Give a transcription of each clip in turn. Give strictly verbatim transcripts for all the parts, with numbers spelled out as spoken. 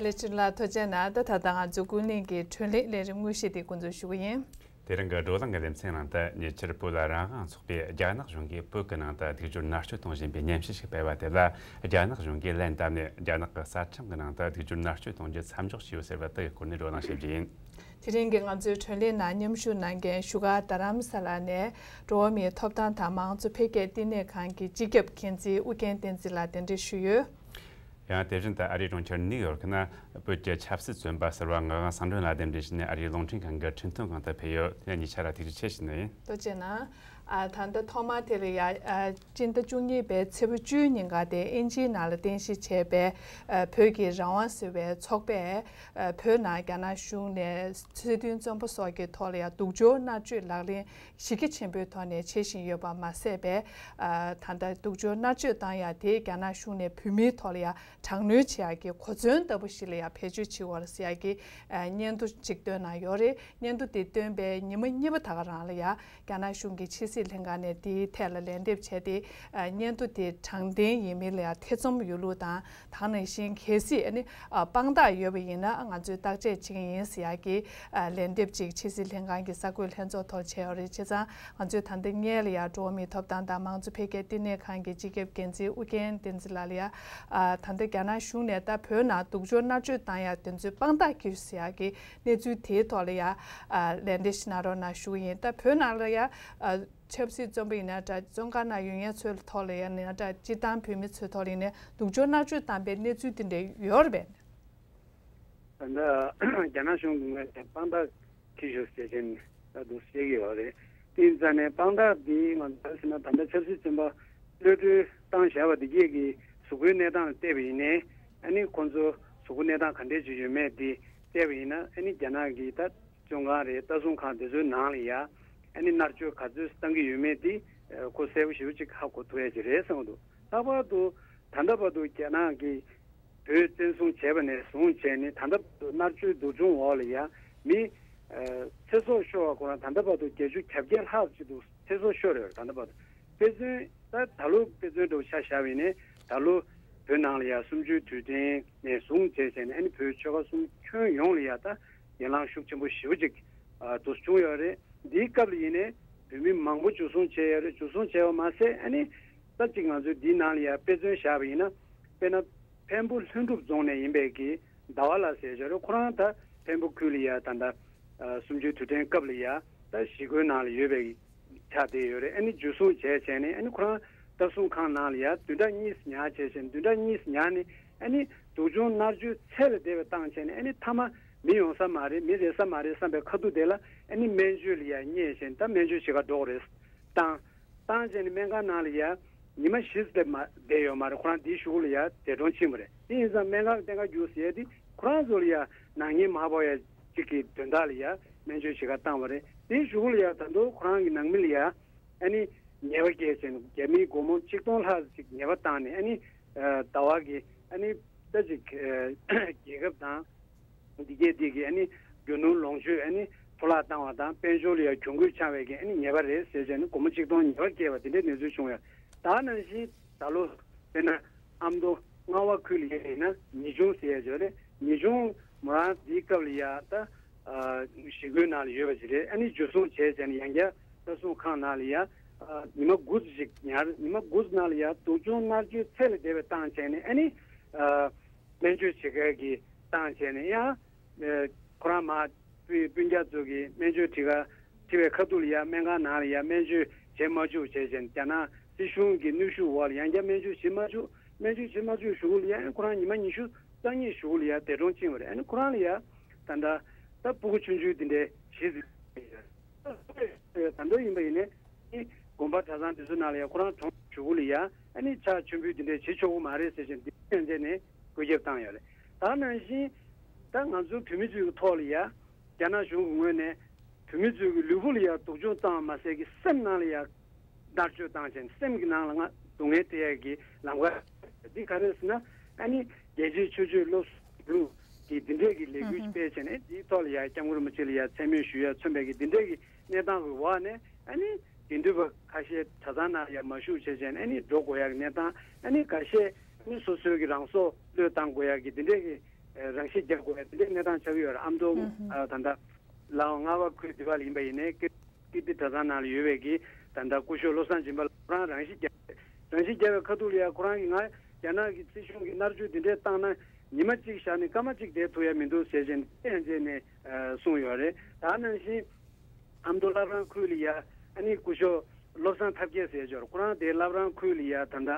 ལས་བྱེད་ལ་ཐུགས་རྗེ་གནང་། ད་ད་ལྟ་ང་ཚོ་ཀུན་གླེང་གི་འཕྲིན་ལས་ལས་རིམ་དངོས་གཞི་དེ་འགོ་འཛུགས་ཞུ་གི་ཡིན། དེ་རིང་གི་བགྲོ་གླེང་གི་ལེ་ཚན་ནང་དུ་ཉེ་ཆར་བོད་ལ་རང་དབང་ཚོགས་པས་རྒྱ་ནག་གཞུང་གིས་བོད་ཀྱི་ནང་དུ་སྡིག་སྦྱོར་མནར་གཅོད་གཏོང་བཞིན་པའི་ཉམས་ཞིབ་ཞིག་སྤེལ་བ་དེ་ལ། རྒྱ་ནག་གཞུང་གིས་ལན་བཏབ་ནས། རྒྱ་ནག་གི་གསར་ཁྲིམས་ཀྱི་ནང་དུ་སྡིག་སྦྱོར་མནར་གཅོད་གཏོང་རྒྱུ་མཚམས་འཇོག་བྱས་ཡོད་ཟེར་བ་དེ་གི་སྐོར་ནས་བགྲོ་གླེང་བྱེད་རྒྱུ་ཡིན། དེ་རིང་གི་ང་ཚོའི་བགྲོ་གླེང་ནང་མཉམ་ཞུགས་གནང་མཁན་བཞུགས་སྒར་རྡ་རམ་ས་ལ་ནས་འགྲོ་བ་མིའི་ཐོབ་ཐང་དང་མང་གཙོ་འཕེལ་རྒྱས་བསྟི་གནས་ཁང་གི་སྤྱི་ཁྱབ་འགན་འཛིན་ཨུ་རྒྱན་བསྟན་འཛིན་ལགས་གདན་འདྲེན་ཞུས་ཡོད། ཡང་དེ་བཞིན་དུ་ཨ་རིའི་གྲོང་ཁྱེར་ནིའུ་ཡོག་ན་བོད་ཀྱི་ཆབ་སྲིད་བཙོན་པ་ཟུར་པ་ངག་དབང་བསམ་གྲུབ་ལགས་གདན་འདྲེན་ཞུས་ནས་ཨ་རིའི་རླུང་འཕྲིན་ཁང་གི་ཁྲིད་སྟོན་ཁང་དུ་ཕེབས་ཡོད། དེ་ཡང་ཉེ་ཆར་ལ་ཐུགས་རྗེ་ཆེ་ཞུ་ནི་ཡིན། ཐུགས་རྗེ་གནང་། ཨ། ད་ལྟ་ཐོག་མ་དེ་ལ་ཡ། ཨ། སྤྱི་ཟླ་བཅུ་གཉིས་པའི་ཚེས་པ་བཅུའི་ཉིན་ཀ་དེ་དབྱིན་ཇིའི་ནང་ལ་རྟེན་གཞི་བྱས་པའི། ཨ། བོད་ཀྱི་རང་དབང་ཟེར་བའི་ཚོགས་པས། ཨ། བོད་ནང་རྒྱ་ནག་གཞུང་ནས་སྲིད་དོན་བཙོན་པ་སོགས་ཀྱི་ཐོག་ལ་ཡ་སྡུག་སྦྱོར་མནར་གཅོད་ལག་ལེན་གཞི་རྒྱ་ཆེན་པོའི་ཐོག་ནས་བྱེད་བཞིན་ཡོད་པ་མ་ཟད་པའི། ཨ། ད་ལྟ་སྡུག་སྦྱོར་མནར་གཅོད་བཏང་ཡ་དེ་རྒྱ་ནག་གཞུང་ནས་བོད་མིའི་ཐོག་ལ་ཡ་དྲག་གནོན་བྱེད་ཡ་གི་གོ་མཚོན་ལྟ་བུ་ཞིག་ལ་ཡ་བེད་སྤྱོད་བྱེད་ཡོད་རེད་ཟེར་ཡ་གི། ཨ། སྙན་ཐོ་ཅིག་བཏོན་གནང་ཡོད་རེད། སྙན་ཐོ་དེ་བཏོན་པའི་ཉི་མ་གཉིས་པ་ད་ག་རང་ལ་ཡ། རྒྱ་ནག་གཞུང་གི་ཕྱི་སྲིད་ལྷན་ཁང་ནས་དེའི་ཐད་ལ་ལན་འདེབས་བྱས་ཏེ། ཨ། སྙན་ཐོ་དེ་དྲང་བདེན་ཡིན་མིན་ལ་ཡང་ཐེ་ཚོམ་ཡོད་ལུགས་དང་། དེ་ནང་བཞིན་གལ་སྲིད་ཨ་ནི། ཨ། དཔང་རྟགས་ཡོད་པ་ཡིན་ན་ང་ཚོས་བརྟག་དཔྱད་བྱེད་ཀྱི་ཡིན་ཟེར་ཡག་གི། ཨ། ལན་འདེབས་ཅིག་ཕྱི་སྲིད་ལྷན་ཁང་གི་གསར་འགོད་ལྷན་ཚོགས་ཐོག་བྱས་ཡོད་རེད། བྱས་ཙང་ང་ཚོས་ད་ལྟ་སྔོན་ལ་ཡང་འགྲོ་བ་མིའི་ཐོབ་ཐང་དང་མང་གཙོ་འཕེལ་རྒྱས་བསྟི་གནས་ཁང་གི་སྤྱི་ཁྱབ་འགན་འཛིན་ཨུ་རྒྱན་བསྟན་འཛིན་ལགས་ལ་ཡང་། ཨ། ད་ལྟ་རྒྱ་ནག་གཞུང་ནས་ད་བོད་ནང་སྡུག་སྦྱོར་མནར་གཅོད་བཏང་ཡག་དེ་ཚོའི་དཔང་རྟགས་ཀྱི་ཟེར་ཡག་གི་གནས་ཚུལ་དེའི་ཐོག་ལ་ཡང་། ཨ། ལན་འདེབས་ཤིག་གནང་རོགས་གནང་ཞུ་གི་ཡིན། ད་བོད་ནང་ལ་ཡང་། ཨ། ཆབ་སྲིད་བཙོན་པ་ཡིན་ན་འདྲ། བཙོན་ཁང་ནང་ཡོད་མཁན་ཚོའི་ཐོག་ལ་ཡིན་ན་འདྲ། སྤྱིར་བཏང་བོད་མི་ཚོའི་ཐོག་ལ་ཡིན་ནའི་སྡུག་སྦྱོར་མནར་གཅོད་བཏང་པའི་གནས་ཚུལ་དེ་འདྲ་ཡོད་རེད་པས། ད་ལྟ་རྒྱ་ནག་གཞུང་གི་ངོས་ནས་དཔང་རྟགས་ཁྱེར་ཤོག་ཟེར་བཞིན་ད་འདུག་བཤད་ཀྱི་ཡོད་རེད། དེ་ཡིན་ཙང་ནས་དཔང་རྟགས་འདི་ང་ཚོ་ཟེར་ན་ད་ལྟ་ཆབ་སྲིད་བཙོན་པ་གློད་གྲོལ་བཏང་བཞག་པ་འདི་གས་ཀྱི་གཟུགས་པོའི་གནས་སྟངས་ལ་བལྟས་པ་ཡིན་ནའི། ཨ་ནི་ཁོང་ཚོ་གཟུགས་པོའི་གནས་སྟངས་ག་འདྲས་ཅིག་ཡོད་མེད་འདི་བལྟས་པ་ཡིན་ན། ཨ་ནི་རྒྱ་ནག་གི་ད། བཙོན་ཁང་རེད། ལྟ་སྲུང་ཁང་དེ་ཚོའི་ནང་ལ་ཡ་ཨ་ནི་མནར་གཅོད་ག་ཚོད་བཏང་གི་ཡོད་མེད་དེ་ཁོ་གསལ་པོ་ཞེ་པོ་ཅིག་ཧ་གོ་ཐུབ་ཡ་ཅིག་རེད་བསམ་གྱི་འདུག། ལྷག་པར་དུ་ད་ལྟ་བར་དུ་རྒྱ་ནག་གིས་བོད་བཙན་བཟུང་བྱས་པ་ནས་བཟུང་བྱས་ནས། ད་ལྟ་བར་དུ་མནར་གཅོད་སྡུག་སྦྱོང་འོག་ལ་ཡ་མི་ཚེ་སྲོག་ཤོར་བ་ཁོ་རང་ད་ལྟ་བར་དུ་བརྒྱད་ཅུ་གྱ་བརྒྱད་ལྷག་ཅིག་འདུག། ཚེ་སྲོག་ཤོར་ཡོད་རེད། ད་ལྟ་བར་དུ་དཔེ་མཚོན། ད་ད་ལོ་དཔེ་མཚོན་འདྲ་བོ་ཆ་བཞག་པ་ཡིན་ན། ད་ལོ་བོད་ནང་ལ་ཡ་གསུམ་བཅུའི་དུས་དྲན་ནས་བཟུང་བྱས་བྱས་ནས། ཨ་ནི་བོད་ཆོལ་ཁ་གསུམ་ཁྱོན་ཡོངས་ལ་ཡ་ད་ཡན་ལག་ཤུགས་ཆེན་པོ་ཞེ་པོ་ཅིག་ཨ་འདུག་བྱུང་ཡོད་རེད། འདིའི་སྐབས་ལ་ཡིན་ནའི་བོད་མི་མང་པོ་འཇུ་བཟུང་བྱས་ཡོད་རེད། འཇུ་བཟུང་བྱས་པ་མ་ཟད། ཨ་ནི་ད་ཅིག་ང་ཚོས་འདིའི་ནང་ལ་ཡ་དཔེ་མཚོན་བཞག་པ་ཡིན་ན། དཔེར་ན་འཕན་པོ་ལྷུན་གྲུབ་རྫོང་ནས་ཡིན་པའི་གི་ཟླ་བ་ལགས་ཟེར་ཡོད་རེད། ཁོ་རང་ད་འཕན་པོ་ཁུལ་ལ་ཡ་ད་ལྟ་ཨ་གསུམ་བཅུའི་དུས་དྲན་སྐབས་ལ་ཡ་ད་གཞིས་ཁོའི་ནང་ལ་ཡོད་པའི་ཆགས་བསྡད་ཡོད་རེད། ཨ་ནི་འཇུ་བཟུང་བྱས་བྱས་ནས། ཨ་ནི་ཁོ་རང་ལྟ་སྲུང་ཁང་ནང་ལ་ཡ་བདུན་ཕྲག་གཉིས་ཉར་བྱས་བྱས་ནས། བདུན་ཕྲག་གཉིས་ཉར་ནས། ཨ་ནི་སྡུག་སྦྱོང་མནར་གཅོད་ཚད་ལས་འདས་པའི་བཏང་བྱས་ནས། ཨ་ནི་མཐའ་མ་མི་ཡོང་ས་མ་རེད། མི་རེད་ས་མ་རེད་བསམ་པའི་ཁ་ཐུག་དེ་ལ། ཨ་ནི་སྨན་བཅོས་ལ་ཡ་བསྙལ་བྱས་ནས། ད་སྨན་བཅོས་བྱེད་ག་འགྲོ་དགོས་རེད་བཏང་། བཏང་བྱས་ནས་སྨན་ཁང་ནང་ལ་ཡ་ཉི་མ་བཞི་ཙམ་མ་བསྡད་ཡོད་མ་རེད། ཁོ་རང་དེའི་གཞུག་ལ་ཡ་འདས་གྲོངས་ཕྱིན་པ་རེད། དེ་ཡིན་ཙང་སྨན་ཁང་ལ་གཏན་འཁེལ་རྒྱུགས་ཟེར་ཡ་དེ་ཁོ་རང་ཚོ་ལ་ཡ་ནག་ཉེས་མ་ཕོག་ཡ་གཅིག་གི་དོན་དག་ལ་ཡ་སྨན་བཅོས་བྱེད་ག་བཏང་བ་རེད། དེའི་གཞུག་ལ་ཡ་ད་དུང་ཁོ་རང་གི་ནང་མི་ལ་ཡ་ཨ་ནི་ཉེས་པ་བཀལ་བྱས་ནས། རྒྱ་མིའི་སྒོར་མོ་ཆིག་སྟོང་ལྷག་ཅིག་ཉེས་པ་བཏང་ནས། ཨ་ནི་ཟླ་བ་གི་ཨ་ནི་ད་ཅིག་རྒྱལ་ཁབ་དང་འདི་གས་འདི་གི་ཨ་ནི་རྒྱུ་ནོར་ལོངས་སྤྱོད་ཨ་ནི་འཕྲོ་བརླག་བཏང་བ་དང་། དཔལ་འབྱོར་ལ་ཡ་གྱོང་གུད་ཆགས་པའི་གི་ཨ་ནི་ཉེས་པ་རེད་ཟེར་བྱས་ནས་སྒོར་མོ་ཆིག་སྟོང་ཉེས་པ་བཀལ་བ་དེ་འདྲའི་གནས་ཚུལ་བྱུང་ཡོད། ད་ནང་བཞིན་ད་ལོ་དཔེར་ན་ཨ་མདོ་རྔ་བ་ཁུལ་ལ་ཡིན་ན་ཉི་ཆུང་ཟེར་ཡ་ཅིག་ཡོད་རེད། ཉི་ཆུང་མོ་རང་འདིའི་སྐབས་ལ་ཡ་ད་ཨ་གཞིས་ཁོའི་ནང་ལ་ཡོད་པ་ཅིག་རེད། ཨ་ནི་འཇུ་བཟུང་བྱས་བྱས་ནས་ཡང་བསྐྱར་ལྟ་སྲུང་ཁང་ནང་ལ་ཡ་ཨ་ཉི་མ་དགུ་ཙམ་ཞིག་ཉར། ཉི་མ་དགུ་ཙམ་ནང་ལ་ཡ་སྡུག་སྦྱོང་མནར་གཅོད་ཚད་ལས་འདས་པའི་བཏང་བྱས་ནས། ཨ་ནི་ཨ་སྨན་བཅོས་བྱེད་མཁན་གྱིས་བཏང་བྱས་ནས། ཡང་ཨ་ཁོ་རང་མ་སྤུན་སྤུན་ཀྱག་ཚོ་གིས་སྨན་བཅོས་བྱེད་ག་ཁྲིད་པའི་ཁ་ཐུག་ལ་ཡ་སྨན་ཁང་ནང་ལ་ཡ་སྨན་བཅོས་བྱེད་མ་བཅུག་བྱས་བྱས་ནས། རྒྱ་ནག་སྲིད་གཞུང་གི་གནོན་ཤུགས་འོག་ལ་ཡང་བསྐྱར་སྨན་བཅོས་བྱེད་མ་བཅུག། སྨན་བཅོས་བྱེད་མ་བཅུག་གཞུག་གུ་ལ་ཡ་ཁོ་རང་ཉི་མ་ཉི་ཤུ་རྩ་གཉིས་གཞུག་གུ་ལ་ཡ་འདས་གྲོངས་ཕྱིན་པ་རེད། ཨ་ནི་ཁོ་རང་ལ་ཡ་ད་ལྟ་ད་སྤུ་གུ་ཆུང་ཆུང་དེ་འདྲའི་བཞི་ཙམ་ཡོད། ད་ལྟ་ཡིན་པ་ཡིན་ནའི་དགོན་པ་གྲྭ་ཚང་དེ་ཚོ་ནང་ལ་ཡ་ཁོ་རང་གྲོངས་གཞུག་གུ་ལ་ཡ་ཨ་ནི་ཕྱག་མཆོད་འབུལ་དེ་འདྲའི་བྱེད་ཆོག་གི་མ་རེད་ཟེར་བཞིན་དེ་ཡོན་ཏན་ནས་བཀོད་ཁྱབ་བཏང་ཡོད་རེད། ད་ནང་བཞིན་ད་ང་ཚོ་བོད་མི་ཚོའི་ཐོག་ལ་ཡ་རྒྱ་ནག་གཞུང་གི་ངོས་ནས་བོད་མི་ཚོའི་ལུས་པོ་ལ་ཡ་སྡུག་སྦྱོང་བཏང་བ་མ་ཟད་ཀྱི་སེམས་ནང་ལ་ཡ་མནར་གཅོད་བཏང་བྱས་ནས། སེམས་ཀྱི་ནང་ལ་ང་སྡུག་བསྔལ་སྟེར་ཡ་གི་ལམ་ཁ་འདི་ག་རེ་ཟེར་ན། ཨ་ནི་རྒྱལ་གཅེས་ཆོས་གཅེས་སློབ་གསོ་ལུགས་ཀྱི་འདི་འདྲས་ཀྱི་ལས་འགུལ་སྤེལ་བྱས་ནས། འདིའི་ཐོག་ལ་ཡ་སྐྱབས་མགོན་རིན་པོ་ཆེ་ལ་ཡ་མཚན་སྨད་ཞུ་ཡ་མཚོན་པའི་གི་འདི་འདྲས་ཀྱི་གནས་སྟངས་ཀྱི་འོག་ནས། ཨ་ནི་དགེ་འདུན་པ་ཁ་ཤས་གྲྭ་ཚང་ནང་ལ་ཡ་མ་ཞུགས་བྱས་བྱས་ནས། ཨ་ནི་འགྲོ་དགོས་ཡ་གི་གནས་སྟངས། ཨ་ནི་ཁ་ཤས་ཨ་ནི་སོ་སོའི་གི་རང་སྲོག་བློས་བཏང་དགོས་ཡ་གི་འདི་འདྲས་ཀྱི་ རང་ཤི་རྒྱག་དགོས་པའི་དེ་འདྲའི་གནས་སྟངས་ཆགས་ཀྱི་ཡོད་རེད། ཨ་མདོ་ཨ་ད་ལྟ་ལའོ་རྔ་བ་ཁུལ་དེ་བ་ལ་ཡིན་པ་ཡིན་ནའི་ཀི་ཀིརྟི་གྲྭ་ཚང་ནང་ལ་ཡོད་པའི་གི་ད་ལྟ་སྐུ་ཞབས་བློ་བཟང་སྦྱིན་པ་ལགས་ཁོ་རང་རང་ཤི་རྒྱག་རེད། རང་ཤི་རྒྱག་པའི་ཁ་ཐུག་ལ་ཡ་ཁོ་རང་གིས་ང་རྒྱ་ནག་གི་སྲིད་གཞུང་གི་མནར་གཅོད་དེ་འདྲས་བཏང་ན་ཉི་མ་གཅིག་བཞག་ནས་སྐར་མ་གཅིག་བསྡད་ཐུབ་ཡ་མི་འདུག་ཟེར་བཞིན་དེ་ཡང་རྗེས་ནས་གསུངས་ཡོད་རེད། ད་ནང་བཞིན་ཨ་མདོ་བླ་བྲང་ཁུལ་ལ་ཡ་ཨ་ནི་སྐུ་ཞབས་བློ་བཟང་ཐབས་མཁས་ཟེར་ཅོར་ཁོ་རང་དེ་བླ་བྲང་ཁུལ་ལ་ཡ་ད་ལྟ་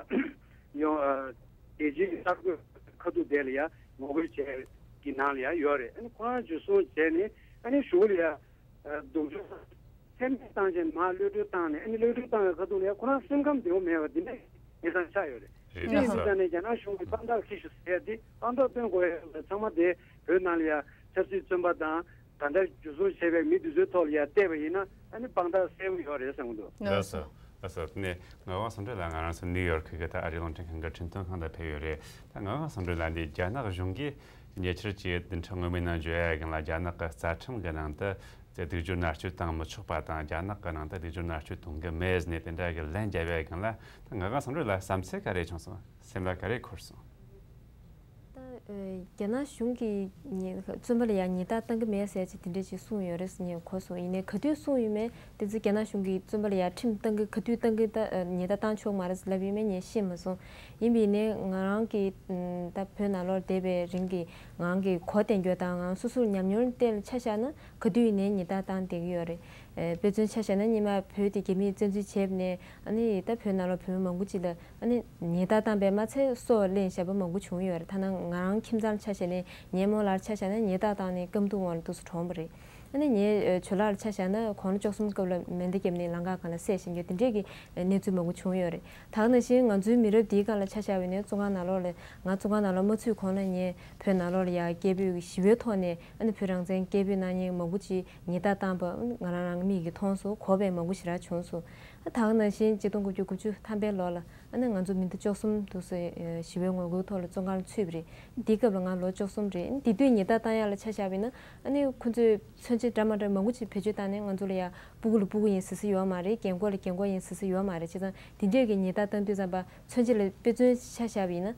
ཡོང་རྒྱལ་སྤྱིའི་གསར་འགོད་ཁ་ཐུག་དེ་ལ་ཡ་ངོ་རྒོལ་བྱས་ཀྱི་ནང་ལ་ཡ་ཡོད་རེད། ཨ་ནི་ཁོ་རང་འཇུ་བཟུང་བྱས་ནས་ཨ་ནི་གཞུག་ལ་ཡ་སྡུག་སྦྱོང་ཚད་མེད་བཏང་བྱས་ནས་མར་གློད་གྲོལ་བཏང་ནས་ཨ་ནི་གློད་གྲོལ་བཏང་བའི་ཁ་ཐུག་ལ་ཡ་ཁོ་རང་སེམས་ཁམས་བདེ་པོ་མེད་པ་འདི་འདྲ་གནས་སྟངས་ཆགས་ཡོད་རེད། རེད། དེ་ཡིན་ཙང་ནས་རྒྱ་ནག་གཞུང་གིས་དཔང་རྟགས་ཁྱེར་ཤོག་ཟེར་ཡ་དེ་དཔང་རྟགས་སྟོན་དགོས་ཡ་ཚང་མ་དེ་བོད་ནང་ལ་ཡ་ཆབ་སྲིད་བཙོན་པ་དང་ད་ལྟ་འཇུ་བཟུང་བྱས་པའི་མི་དེ་ཚོའི་ཐོག་ལ་ཡ་བལྟས་པ་ཡིན་ན་ཨ་ནི་དཔང་རྟགས་གསལ་པོ་ཡོད་རེད་བསམ་གྱི་འདུག་ལགས་སོ། ལགས་སོ། དེ་ནས་ངག་དབང་བསམ་གྲུབ་ལགས་ང་རང་ཚོ་ནིའུ་ཡོར་ཁུལ་གྱི་ད་ཨ་རིའི་རླུང་འཕྲིན་ཁང་གི་འཕྲིན་གཏོང་ཁང་དུ་ཕེབས་ཡོད་རེད། ད་ངག་དབང་བསམ་གྲུབ་ལགས་འདི་རྒྱ་ནག་གཞུང་གིས་ཉེ་ཆར་གྱི་བདུན་ཕྲག་སྔོན་མའི་ནང་བརྗོད་ཡ་གི་ལ་རྒྱ་ནག་གི་རྩ་ཁྲིམས་ཀྱི་ནང་དུ་དེ་སྡིག་སྦྱོར་མནར་གཅོད་བཏང་མི་ཆོག་པ་དང་རྒྱ་ནག་གི་ནང་དུ་སྡིག་སྦྱོར་མནར་གཅོད་གཏོང་གི་མེད་ཟེར་ནས་དེ་འདྲ་གི་ལན་བརྒྱབ་ཡ་གི་ལ་ད་ངག་དབང་བསམ་གྲུབ་ལགས་བསམ་ཚུལ་ག་རེ་བྱུང་སོང་། སེམས་ལ་ག་རེ་འཁོར་སོང་། ད་ཨེ་རྒྱ་ནག་གཞུང་གིས་ཉེ་བཙོན་པ་ལ་ཡང་ཉེས་རྡུང་བཏང་གི་མེད་ཟེར་ཅིག་དེ་འདྲ་ཅིག་གསུངས་ཡོད་རེད་ཟེར་ངས་གོ་སོང་། ཡིན་ནའི་ག་དུས་གསུངས་ཡོད་མེད་དེ་ཚོ་རྒྱ་ནག་གཞུང་གིས་བཙོན་པ་ལ་ཡང་ཁྲིམས་བཏང་གི་ག་དུས་བཏང་གི་ད་ཨེ་ཉེས་རྡུང་བཏང་ཆོག་མ་རེད་ཟེར་ལབ་ཡོད་མེད་ངས་ཤེས་མ་སོང་། ཡིན་པ་ཡིན་ནའི་ང་རང་གིས་ཨམ་ད་བོད་ནང་ལོགས་བསྡད་པའི་རིང་གི་ང་རང་གི་གོ་བདེ་འགྱོད་དང་ང་རང་སོ་སོར་ཉམས་མྱོང་བལྟས་ལ་ཆ་བཞག་ན་ག་དུས་ཡིན་ནའི་ཉེས་རྡུང་བཏང་བསྡད་ཀྱི་ཡོད་རེད། ཨེ་དཔེ་མཚོན་ཆ་བཞག་ན་སྔོན་མ་བོད་དེ་རྒྱ་མིས་བཙན་འཛུལ་བྱས་པ་ནས་ཨ་ནི་ད་བོད་ནང་ལོགས་བོད་མི་མང་པོ་ཅིག་ལ་ཨ་ནི་ཉེས་རྡུང་བཏང་པས་མ་ཚད་སྲོག་ལེན་བཞག་པ་མང་པོ་བྱུང་ཡོད་རེད། ཐ་ན་ང་རང་ཁྱིམ་ཚང་ལ་ཆ་བཞག་ནས་ངའི་རྨོ་ལགས་ལ་ཆ་བཞག་ན་ཉེས་རྡུང་བཏང་ནས་རྐང་དུང་བར་དུ་སུ་གྲོངས་པ་རེད། ཨ་ནི་ངའི་ཨེ་ཇོ་ལགས་ལ་ཆ་བཞག་ན་དགུང་ལོ་བཅུ་གསུམ་སྐབས་ལ་མེ་མདའ་བརྒྱབ་ནས་ལམ་ཁ་སྒང་ལ་བསད་ཤིང་གི་དེ་འདྲས་ཀྱི་གནས་ཚུལ་མང་པོ་བྱུང་ཡོད་རེད། ད་ག་ནང་བཞིན་ང་ཚོའི་མི་རབས་འདིའི་སྒང་ལ་ཆ་བཞག་པ་ཡིན་ན་བཙོན་ཁང་ནང་ལོགས་ལ་ང་བཙོན་ཁང་ནང་ལོགས་མ་ཚུད་གོང་ལ་ངས་བོད་ནང་ལོགས་ལ་ཡ་སྐད་འབོད་ཀྱི་ཞི་བའི་ཐོག་ནས་ཨ་ནི་བོད་རང་བཙན་སྐད་འབོད་གནང་མཁན་མང་པོ་ཅིག་ཉེས་རྡུང་བཏང་པ་ང་རང་རང་གི་མིག་གིས་མཐོང་སོང་། གོ་བ་མང་པོ་ཞེ་དྲག་བྱུང་སོང་། ད་ག་ནང་བཞིན་ཆིག་སྟོང་དགུ་བརྒྱ་དགུ་བཅུ་ཐམ་པའི་ལོ་ལ་ཨ་ནི་ང་ཚོ་མི་ལོ་བཅུ་གསུམ་འདུག་སེ་ཞི་བའི་ངོ་རྒོལ་ཐོག་ལ་བཙོན་ཁང་ལ་ཚུད་པ་རེད། འདི་སྐབས་ལ་ང་ལོ་བཅུ་གསུམ་རེད། འདི་དུས་ཉེས་རྡུང་བཏང་ཡག་ལ་ཆ་བཞག་པ་ཡིན་ན་ཨ་ནི་ཁོ་ཚོས་མཚོན་ཆ་འདྲ་མ་འདྲ་མང་པོ་ཅིག་བེད་སྤྱོད་བཏང་ནས་ང་ཚོ་ལ་ཡ་སྤུ་གུ་ལ་སྤུ་གུ་ཡིན་ཟེར་ས་ཡོད་མ་རེད། རྒན་གོག་ལ་རྒན་གོག་ཡིན་ཟེར་ས་ཡོད་མ་རེད། བྱས་ཙང་འདི་འདྲས་ཀྱི་ཉེས་རྡུང་བཏང་དུས་ཙམ་པ་མཚོན་ཆ་ལ་དཔེ་མཚོན་ཆ་བཞག་པ་ཡིན་ན་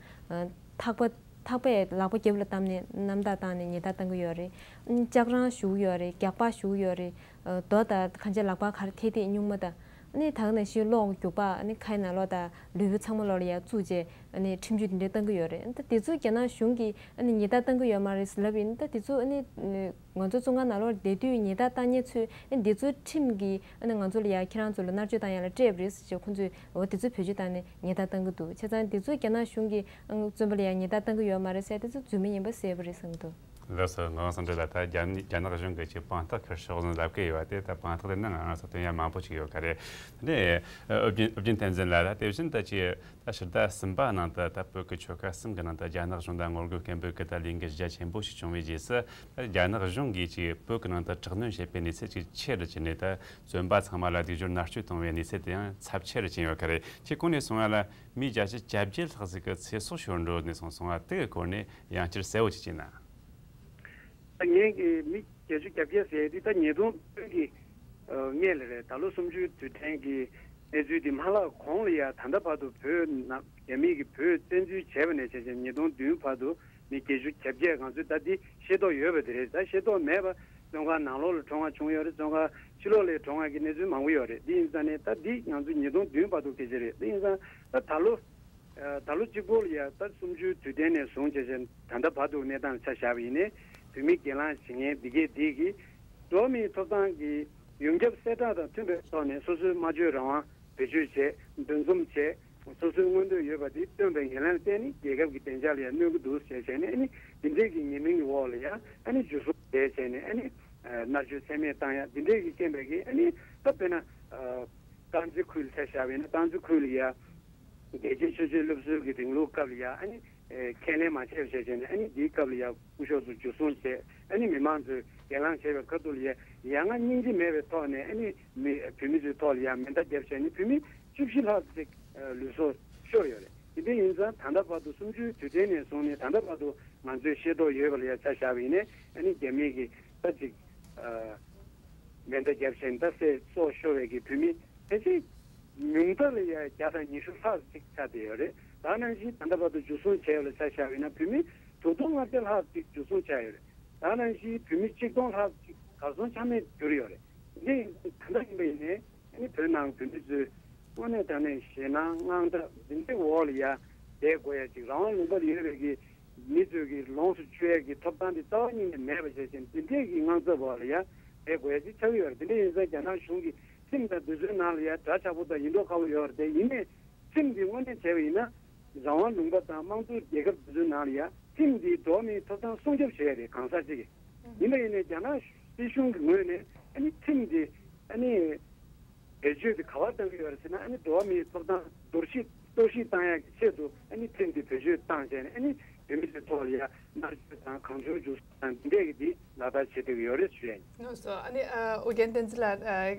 ཐག་པ་ཐག་པས་ལག་པ་རྒྱབ་ལ་བསྡམས་ནས་གནམ་ཐག་བཏང་ནས་ཉེས་རྡུང་བཏང་གི་ཡོད་རེད། ཨ་ནི་ལྕགས་རང་གཞུ་གི་ཡོད་རེད། རྒྱག་པ་གཞུ་གི་ཡོད་རེད། ཨ་རྡོ་དང་གང་ཅི་ལག་པ་ག་རེ་ཐེ་ཐེ་སྨྱུག་མ་དང་། ཨ་ནི་ད་ག་ནང་བཞིན་གློག་རྒྱུག་པ་ཨ་ནི་ཁའི་ནང་ལོགས་དང་ལུས་པོ་ཚང་མ་ལོགས་ལ་ཡར་བཙུགས་བྱས་ཨ་ནི་ཁྲིམས་གཅོད་དེ་འདྲ་བཏང་གི་ཡོད་རེད། ད་དེ་ཚོ་རྒྱ་ནག་གཞུང་གིས་ཨ་ནི་ཉེས་རྡུང་བཏང་གི་ཡོད་མ་རེད་ཟེར་ལབ་ཡིན། ད་དེ་ཚོ་ཨ་ནི་ང་ཚོ་བཙོན་ཁང་ནང་ལོགས་བསྡད་དུས་ཉེས་རྡུང་བཏང་མཁན་ཚོས་ཨ་ནི་དེ་ཚོ་ཁྲིམས་ཀྱིས་ཨ་ནི་ང་ཚོ་ལ་ཡ་ཁྱེད་རང་ཚོ་ལ་མནར་གཅོད་བཏང་ཡག་ལ་སྤྲད་པ་རེད་ཟེར་བྱས་ཁོང་ཚོས་འོ་དེ་ཚོ་བེད་སྤྱོད་བཏང་ནས་ཉེས་རྡུང་བཏང་གི་འདུག་བྱས་ཙང་དེ་ཚོ་རྒྱ་ནག་གཞུང་གིས་ཨ་བཙོན་པ་ལ་ཡ་ཉེས་རྡུང་བཏང་གི་ཡོད་མ་རེད་ཟེར་དེ་ཚོ་རྫུན་མ་ཡིན་པ་གསལ་པོ་རེད་བསམ་གྱི་འདུག་ལགས་སོ། ངག་དབང་བསམ་གྲུབ་ལགས། ད་རྒྱ་རྒྱ་ནག་གཞུང་གིས་ཅིག་དཔང་རྟགས་ཁུར་ཤོག་ཟེར་ལབ་ཀྱི་ཡོད་པ་དེ་ད་དཔང་རྟགས་དེ་ནི་ང་རང་ཚོ་སྟོན་ཡ་མང་པོ་ཅིག་ཡོད་ཀྱི་རེད། དེ་ནས་ཨུ་རྒྱན་ཨུ་རྒྱན་བསྟན་འཛིན་ལགས། ད་དེ་བཞིན་ད་ཅིག་ད་ཕྱི་ཟླ་གསུམ་པ་ནང་དུ་ད་བོད་ཀྱི་ཆོལ་ཁ་གསུམ་གྱི་ནང་དུ་རྒྱ་ནག་གཞུང་དང་ངོ་རྒོལ་སྐད་འབོད་ཀྱི་ད་ལས་འགུལ་གཞི་རྒྱ་ཆེན་པོ་ཞིག་བྱུང་བའི་རྗེས་སུ་ད་རྒྱ་ནག་གཞུང་གིས་ཅིག་བོད་ཀྱི་ནང་དུ་དྲག་གནོན་བྱེད་པའི་གནས་ཚད་ཅིག་ཆེ་རུ་ཕྱིན་ནས་ད་བཙོན་པ་ཚང་མ་ལ་སྡིག་སྦྱོར་མནར་གཅོད་གཏོང་བའི་གནས་ཚད་དེ་ཡང་ཚབས་ཆེ་རུ་ཕྱིན་ཡོད་ཀྱི་རེད། ཁྱེད་གོང་ནས་གསུངས་པ་ལ་མི་བརྒྱ་ཆ་གྱ་བརྒྱད་ལྷག་ཟིག་གི་ཚེ་སྲོག་ཤོར་འགྲོ་ནས་སོང་སོང་བ་དེ་གི་སྐོར་ནས་ཡང་བསྐྱར་གསལ་བོ་ཅིག་བྱས་ན། ངས་ཀྱི་མི་བརྒྱད་ཅུ་གྱ་བརྒྱད་ཟེར་དེ་ད་ཉིས་སྟོང་བདུན་གྱི་སྔས་ལ་རེད། ད་ལོ་གསུམ་བཅུའི་དུས་དྲན་གྱི་གནས་ཚུལ་དེ་མ་ལྷག་གོང་ལ་ཡ་ད་ལྟ་བར་དུ་བོད་ནང་རྒྱ་མིས་ཀྱི་བོད་བཙན་འཛུལ་བྱས་པ་ནས་བྱས་བྱས་ཉིས་སྟོང་བདུན་བར་དུ་མི་བརྒྱད་ཅུ་གྱ་བརྒྱད་ང་ཚོས་ད་འདི་ཤེས་རྟོགས་ཡོད་པ་དེ་རེད། ད་ཤེས་རྟོགས་མེད་པ་བཙོན་ཁང་ནང་ལོགས་ལ་གྲོངས་པ་བྱུང་ཡོད་རེད། བཙོན་ཁང་ཕྱི་ལོགས་ལ་གྲོངས་པ་གི་གནས་ཚུལ་མང་པོ་ཡོད་རེད། འདི་ཡིན་ཙང་ནས་ད་འདི་ང་ཚོ་ཉིས་སྟོང་བདུན་བར་དུ་སྐད་ཆ་རེད། འདི་ཡིན་ཙང་ད་ད་ལོ། ད་ལོ་གཅིག་པོ་ལ་ཡ་ད་གསུམ་བཅུའི་དུས་དྲན་ནས་བཟུང་བྱས་བྱས་ད་ལྟ་བར་དུ་གནས་སྟངས་ཆ་བཞག་པ་ཡིན་ནའི་བོད་མི་སྒེར་ལངས་བྱེད་མཁན་འདི་གས་འདི་གིས་འགྲོ་བ་མིའི་ཐོབ་ཐང་གི་ཡོངས་ཁྱབ་གསལ་བསྒྲགས་དང་མཐུན་པའི་ཐོག་ནས་སོ་སོའི་སྨྲ་བརྗོད་རང་དབང་བེད་སྤྱོད་བྱས། འདུ་འཛོམས་བྱས། སོ་སོའི་མངོན་འདོད་ཡོད་པ་དེ་སྟོན་པའི་ངན་ལན་བསྟན་ནས་རྒྱལ་ཁབ་ཀྱི་བདེ་འཇགས་ལ་ཡང་གནོད་ཀྱི་འདུག་ཟེར་བྱས་ནས་ཨ་ནི་འདི་འདྲས་ཀྱི་ཉེས་མིང་གི་འོག་ལ་ཡང་ཨ་ནི་འཇུ་བཟུང་བྱས་བྱས་ནས་ཨ་ནི་མནར་གཅོད་ཚད་མེད་བཏང་ཡ་འདི་འདྲས་ཀྱི་རྐྱེན་པས་ཀྱི་ཨ་ནི་ད་དཔེར་ན་ཨ་སྟག་འཚེར་ཁུལ་ཆ་བཞག་པ་ཡིན་ན་སྟག་འཚེར་ཁུལ་ལ་ཡ་རྒྱལ་གཅེས་ཆོས་གཅེས་སློབ་གསོའི་གི་རིང་ལུགས་སྐབས་ལ་ཡ་ཨ་ནི་ཨེ་ཁས་ལེན་མ་བྱས་པ་བྱས་བྱས་ནས་ཨ་ནི་འདིའི་སྐབས་ལ་ཡ་སྐུ་ཞབས་ཚོ་འཇུ་བཟུང་བྱས་ཨ་ནི་མི་མང་ཚོས་སྒེར་ལངས་བྱས་པའི་ཁ་ཐུག་ལ་ཡ་ཡ་ང་སྙིང་རྗེ་མེད་པའི་ཐོག་ནས་ཨ་ནི་མི་བོད་མི་ཚོའི་ཐོག་ལ་ཡ་མེ་མདའ་བརྒྱབ་བྱས་ནས་བོད་མི་བཅུ་བཞི་ལྷག་ཅིག་ལུས་སྲོག་ཤོར་ཡོད་རེད། དེ་འདྲ་ཡིན་ཙང་ད་ལྟ་བར་དུ་གསུམ་བཅུའི་དུས་དྲན་ནས་བཟུང་ནས་ད་ལྟ་བར་དུ་ང་ཚོས་ཤེས་རྟོགས་ཡོད་པ་ལ་ཡ་ཆ་བཞག་པ་ཡིན་ནའི་ཨ་ནི་རྒྱ་མི་གིས་ད་ཅིག་མེ་མདའ་བརྒྱབ་བྱས་ནས་ད་བསད་སྲོག་ཤོར་བའི་གི་བོད་མི་ཕལ་ཆེར་ཉུང་མཐའ་ལ་ཡ་བརྒྱ་དང་ཉི་ཤུ་ལྷག་ཅིག་ཆགས་བསྡད་ཡོད་རེད། ད་ནང་བཞིན་ད་ལྟ་བར་དུ་འཇུ་བཟུང་བྱས་པ་ལ་ཆ་བཞག་པ་ཡིན་ན་བོད་མི་ དྲུག་སྟོང་ལྔ་བརྒྱ་ལྷག་ཅིག་འཇུ་བཟུང་བྱས་ཡོད་རེད། ད་ནང་བཞིན་བོད་མི་ཆིག་སྟོང་ལྷག་ཅིག་གར་སོང་ཆ་མེད་གྱུར་ཡོད་རེད། འདི་ཡིན་ག་འདྲ་ཡིན་པ་ཡིན་ནའི་ཨ་ནི་བོད་ནང་བོད་མི་ཚོས་དངོས་གནས་དྲང་གནས་ཞེད་སྣང་དངངས་སྐྲག་འདི་འདྲའི་འོག་ལ་ཡ་བསྡད་དགོས་ཡ་ཅིག་རང་དབང་ལུང་པ་ལ་ཡོད་པའི་གི་མི་ཚོས་གི་ལོངས་སུ་སྤྱོད་ཡ་གི་ཐོབ་ཐང་དེ་རྩ་བ་ཉིད་ནས་མེད་པ་བྱས་ཤིང་འདི་འདྲའི་གི་དངངས་འཚབ་འོག་ལ་ཡ་བསྡད་དགོས་ཡ་ཅིག་ཆགས་ཀྱི་ཡོད་རེད། འདི་འདྲ་ཡིན་ཙང་རྒྱ་ནག་གཞུང་གི་ཁྲིམས་དང་དེ་ཚོའི་ནང་ལ་ཡ་དྲ་ཆག་པོ་དང་ཡིན་མདོག་ཁ་པོ་ཡོད་རེད། དེ་ཡིན་ནའི་ཁྲིམས་འདི་དངོས་གནས་བྱས་པ་ཡིན་ན། རང་དབང་ལུང་པ་དང་དམངས་གཙོའི་རྒྱལ་ཁབ་དེ་ཚོའི་ནང་ལ་ཡ་ཁྲིམས་འདིས་འགྲོ་བ་མིའི་ཐོབ་ཐང་སྲུང་སྐྱོབ་བྱེད་ཡ་རེད། གང་ཟག་ཅིག་གིས། ཡིན་པ་ཡིན་ནའི་རྒྱ་ནག་སྲིད་གཞུང་གི་ངོས་ནས་ཨ་ནི་ཁྲིམས་འདི་ཨ་ནི་བེད་སྤྱོད་དེ་ག་པར་བཏང་གི་ཡོད་རེད་ཟེར་ན། ཨ་ནི་འགྲོ་བ་མིའི་ཐོབ་ཐང་གཏོར་བཤིག་གཏོར་བཤིག་བཏང་ཡ་གི་ཆེད་དུ་ཨ་ནི་ཁྲིམས་འདི་བེད་སྤྱོད་བཏང་བྱས་ནས་ཨ་ནི་བོད་མི་ཚོའི་ཐོག་ལ་ཡ་མནར་གཅོད་དང་གང་བྱུང་འཇུ་བཟུང་དང་འདི་འདྲས་ཀྱི་འདི་ལག་བསྟར་བྱེད་བསྡད་ཀྱི་ཡོད་རེད་ཞུ་ཡ་ཡིན། ལགས་སོ། ཨ་ནི་ཨ་ཨོ་རྒྱན་བསྟན་འཛིན་ལགས། ཨ་